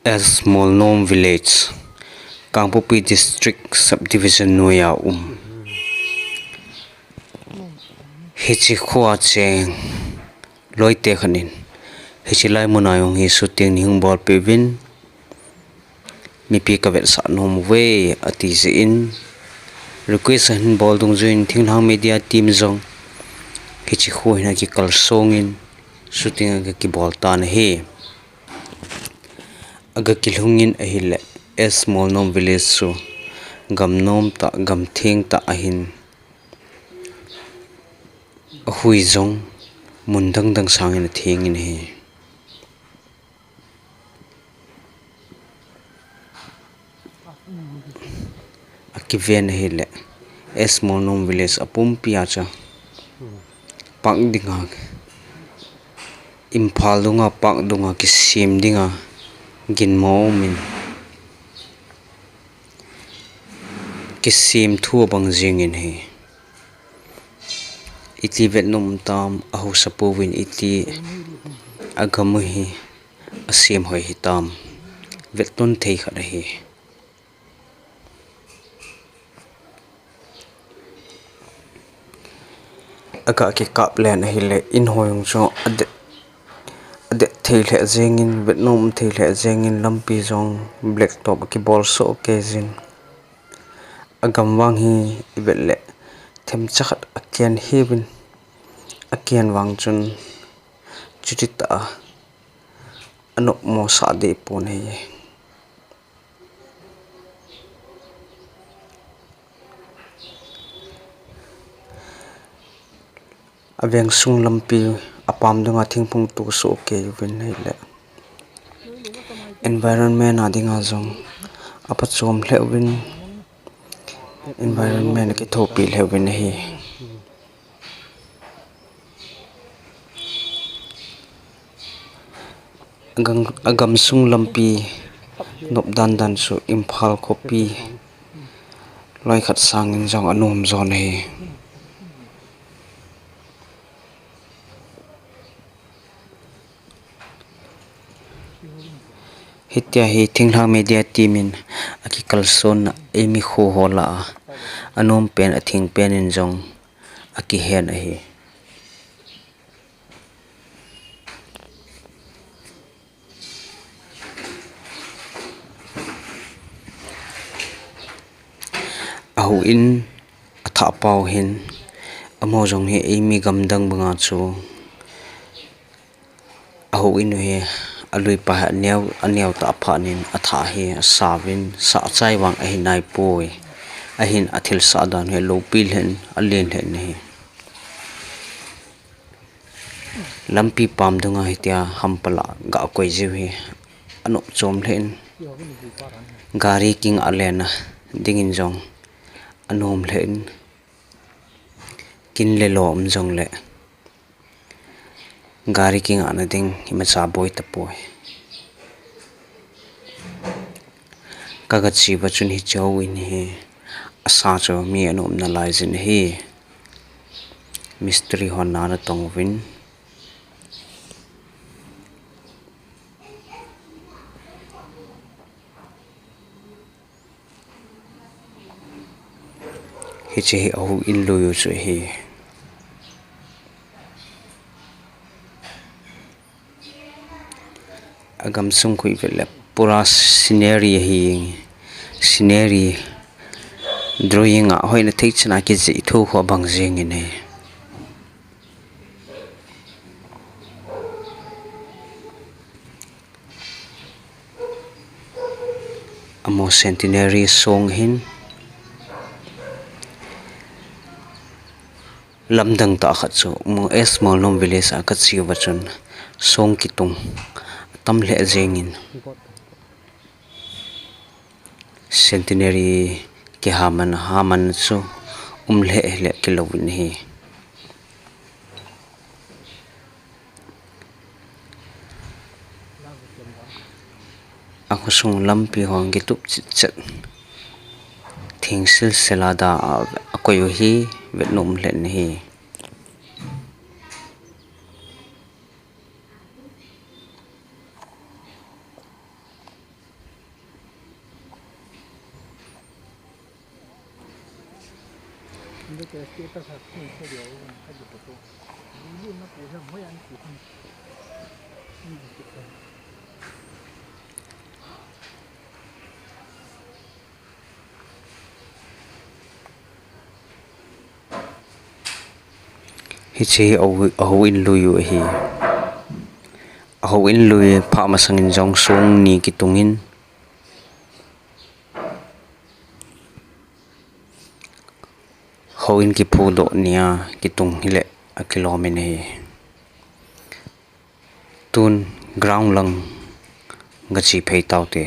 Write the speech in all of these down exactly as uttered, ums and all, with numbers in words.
S Molnom Village, Kangpokpi District Subdivision noiya um. Hiche khoa cheng loite khat in hiche lai muna jong hi shooting nei hung bolpeh uvin, mipi kavetsah nom uve ati jeh in request ahin bol dungjuiyin Thinglhang Media team jong hiche kho hin akikalsong in shooting aga kibol tan ahi. Aga kilhungin ahile S Molnom Village chu gam nom tah, gam theng tah ahin, ahui jong mun dang dang sangin athengin ahi. Akiven ahile S Molnom Village apumpia chu park dinga, Imphal dunga park dunga kisem dinga ginmo umin, kisem thu abang jengin ahi. Iti vetnom um tam, ahaosa pouvin iti agam u hi asem hoi hitam, vetton thei khat ahi. Aga kikap len ahile in ho jong chu adet, adet thei lheh jengin, vetnom um thei lheh jengin, lampi jong black top akibol soh kei jin. Agam vang hi ivet le themcha khat akian hiuvin, akian vang chun chuti tah a anopmo sah deh pon ahi. Aveng sung lampi apam dunga thingphung toh soh kei uvin ahile environment a dinga jong aphachom lheh uvin, environment akithopi lheh uvin ahi. Agam, agamsung lampi nop dan dan chu Imphal khopi loi khat sangin jong anom jon ahi. Hitia hi Thinglhang Media team in akikalsonna eimi kho ho lah a anom pen atheng pen in jong akihen ahi. Ahouin athah pau hin, amaho jong hi eimi gamdang banga chu ahouin u hi aluipa hi aneo, aneo tah phat in athah hi asauvin, sah chai vang ahi naipoi. Ahin athilsah dan hi alopi lheh in, alen lheh in ahi. Lampi pam dunga hitia hampa lah gakoi jiu hi anop chom lheh in, gari kingah lena dingin jong anom lheh in, kin le lo um jongle gari kingahna ding imacha boi tapoi. Kagache uva chun hiche houin hi asa chu mi ana umna lai jin ahi. Mistri hon ana tong uvin, hiche hi ahouin lui u chu ahi. Agamsung khu ivet le pura scenery ahi, scenery drawing a hoina thei chan a kijih thu khu abang jengin ahi. Amaho centenary song ahin, lamdang tah khat chu S Molnom village a kache uva chun song kitung atam lheh jengin, centenary kihaman haman chu um lheh lheh kilouvin ahi. Akhosung lampi hon kitup chet chet, thingsil selada a akoi u hi vetnom lheh in ahi. Hiche hi a houin lui u ahi. A houin lui phah masangin jong song ni kitungin, houin kiphudoh nia kitung hileh akilomin ahi. Tun ground lang gache phei taute.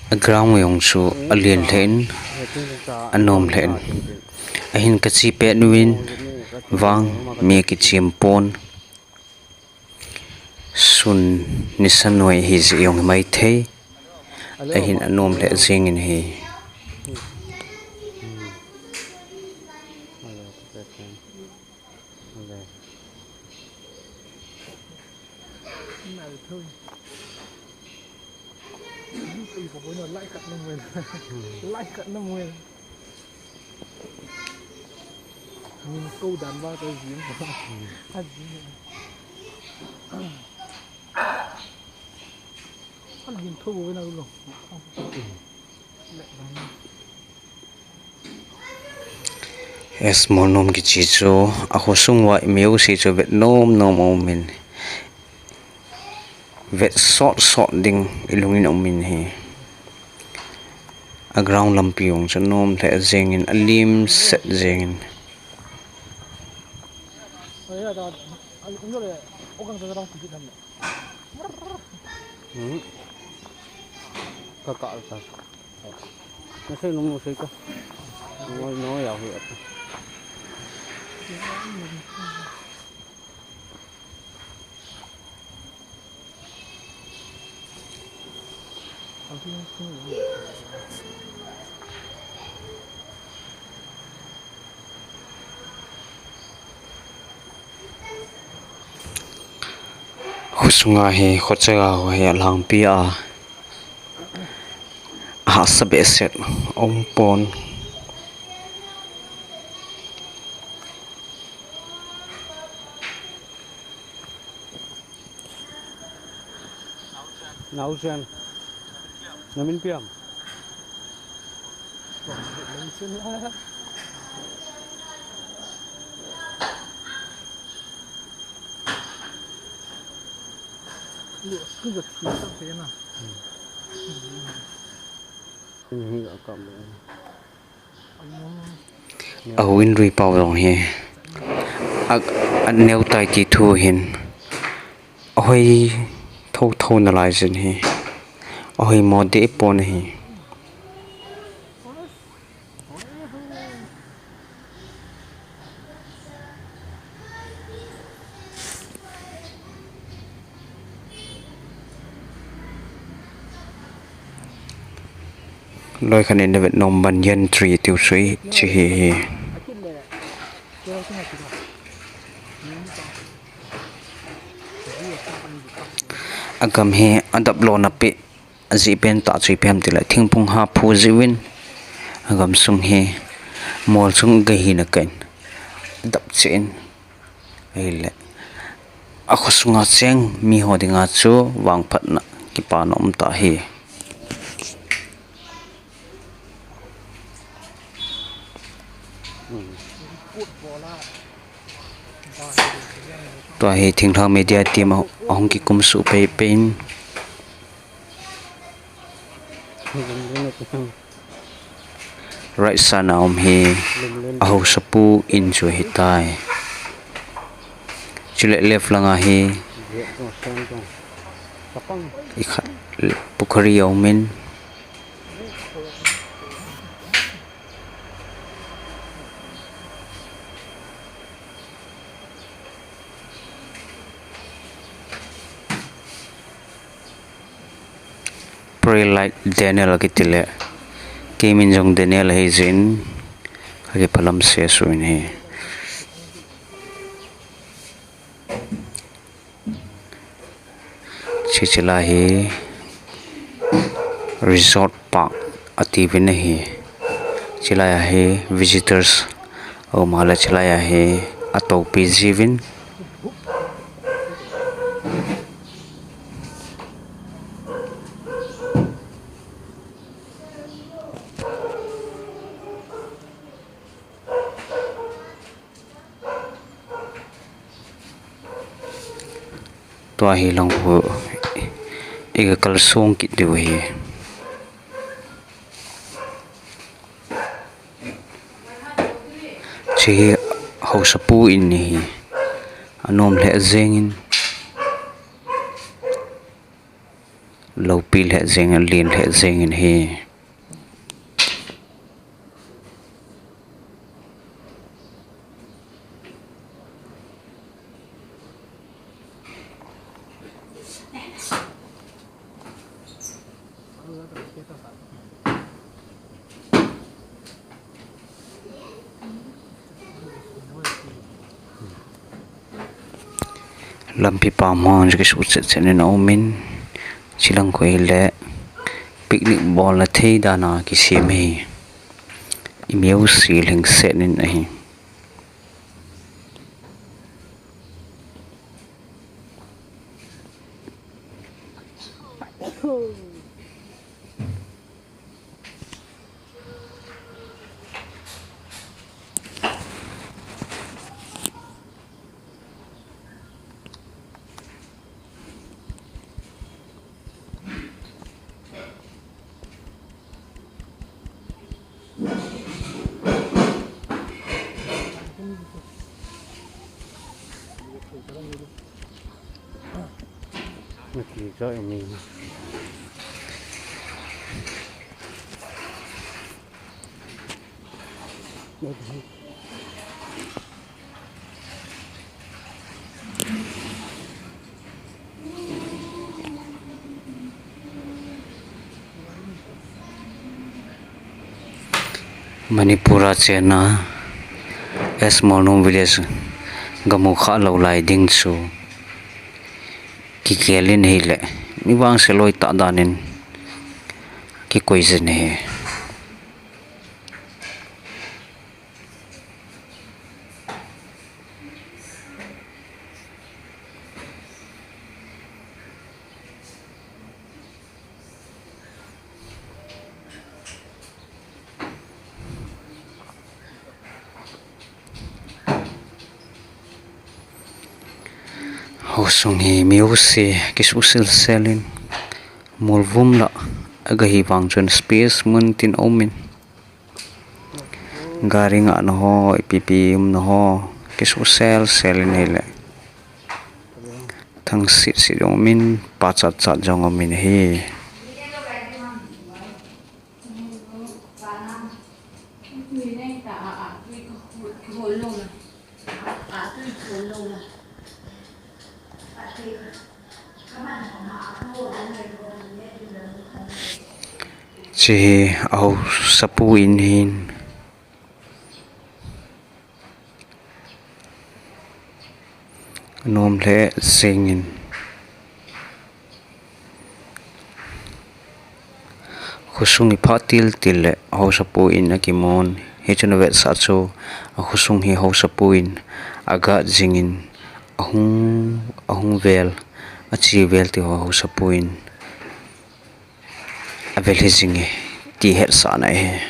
A ground jong chu alen lheh in, anom lheh in. Ahin kache pet uvin vang mi akichem pon. Sun nisa noi hijeh jong himaithei. Ahin anom lheh jengin ahi. Yes, molnom kiche chu, akhosung uva mi jouse chu vet nom nom aumin. Vet sot sot ding ilungin aumin ahi. A ground lampi jong chu anom lheh jengin, alim set jengin. Hmm. Ka ka ka. Nasei nom, nasei ka. Noi, noi, ya, hui, ata. Khosunga hi, khochaga ho hi alhangpi a, ahahsa behseh aumpon. Naosen. Namin ipi ham? Ahouin lui pau jong hi a, aneo tai ti thu hin, ahoi thotho nalai jin hi, ahoi mo deh pon ahi. Loi khat in na vet nom, banyan tree tiu sui chi hi hi. Agam hi adap lona pi. Ajeh pen tah chu ipi ham tileh, thingphung ha phu jiuvin, agamsung hi mol sung gei hina kahin dap cheh in, ahileh akhosunga cheng miho dinga chu vangphatna kipana um tah ahi. Tua hi Thinglhang Media Team a, ahung kikum suh pei pei in. Right side a um hi ahaosapu in chu ahitai. Chuleh left langa hi ikhat pukhari aumin. Pray like Daniel akiti leh, keimin jong Daniel ahi jeh in, kakiphalam seh suh in ahi. Hiche lai hi Resort Park atiuvin ahi. Hiche lai a hi visitors aum a le hiche lai a hi atopi jiuvin. Tua hi lang khu i ga kalsong kit diu ahi. Hiche hi haosapu in ahi. Anom lheh jengin, loupi lheh jengin, alen lheh jengin ahi. Lampi pam ho chu kisuh chet chet in aumin, hiche lang khu hile picnic bolna thei dan a kisem ahi. I meu sil hing set in ahi. Manipur a chenna S. Molnom village gamu kha lou lai ding chu kikel in ahile, mi vangse loi tah dan in kikoi jin ahi. Haosung hi mi jouse kisuh sel sel in, molvum lah a ga hi vang chun space mun tin aumin, gari ngahna ho, ipi ipi umna ho kisuh sel sel in ahile, thang sit sit jong umin, pachat chat jong umin ahi. Hiche hi a haosapu in ahin. Anom lheh jengin, khosung hi phah til til le haosapu in akimun. Hichun avetsah chu, akhosung hi haosapu in agat jingin, ahung, ahung vel, ache vel ti ho haosapu in avel hi jing e, ti hetsahna ahi.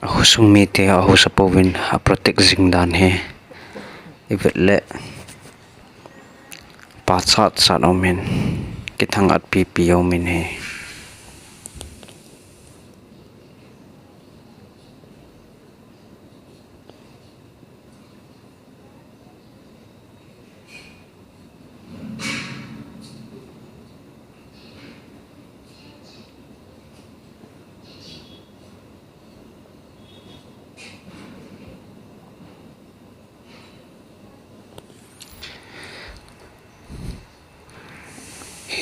Akhosung mite, ahaosapu in a protect jing dan hi ivet le pachat chat umin, kithang-at pipi umin ahi.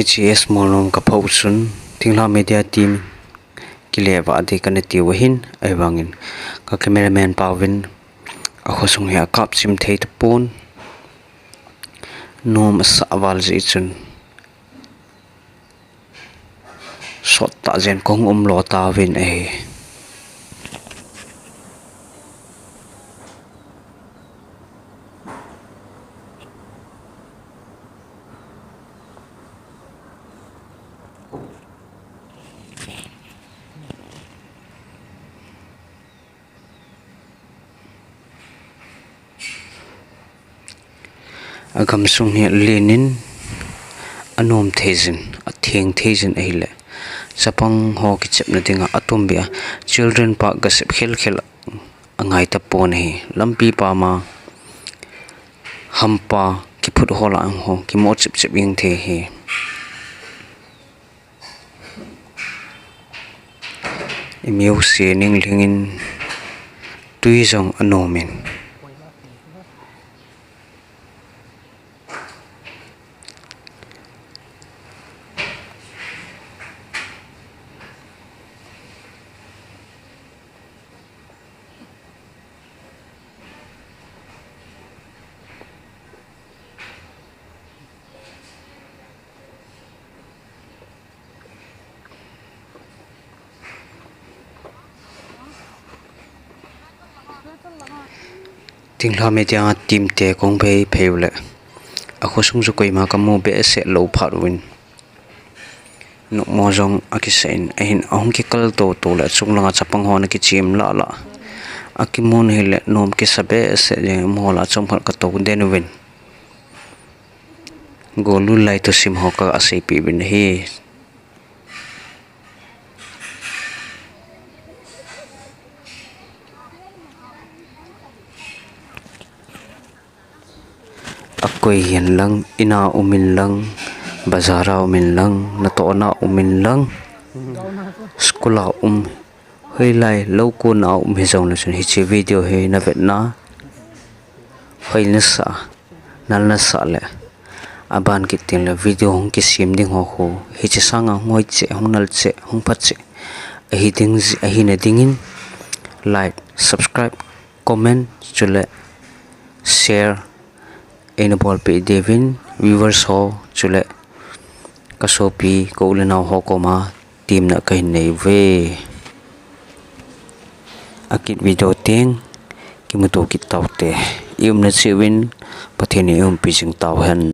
H S Molnom ka phoh chun, Thinglhang Media team kile vah ding kana tiu ahin, ahivangin ka cameraman pa uvin akhosung hi akap chim thei tapon, nom asah val jeh chun, sot tah jeh in kahung um lo tauvin ahi. Agamsung hi alen in, anom thei jin, atheng thei jin ahile, chapang ho kichepna dinga atum beh a Children Park gasep khel khel angai tapon ahi. Lampi pama hampa kiphut ho lah a ho kimo chep chep jeng thei ahi. Imu se ning lhingin tui jong anom in. Thinglhang Media team te kahung phei phei u le, akhosung chu koima kamu behseh lou phat uvin, nokmo jong akisah in, ahin ahung kikal tou tou le, achung langa chapang ho ana kichem lah lah, akimun ahile nom kisa behseh jeng in, amaho lah a chomkhat katou den uvin, golhang lai thusim ho kaseipeh uvin ahi. Akoi hihen lang, ina um in lang, bazar a um in lang, natohna um in lang, school a um, hoilai lou kona um hijongle chun hiche video hi navetna hoi nasah, nal nasah le, aban kit tengle video hung kisem ding ho khu hiche sanga hung hoi cheh, hung nal cheh, hung pha cheh ahi ding, ahina dingin like, subscribe, comment chule share eina bolpeh diuvin, viewers ho chule kasopi ka u le nao ho koma temna kahin nei uve. Akit video teng kimuto kit taute. I umna cheh uvin Pathen in eiumpi jing tauhen.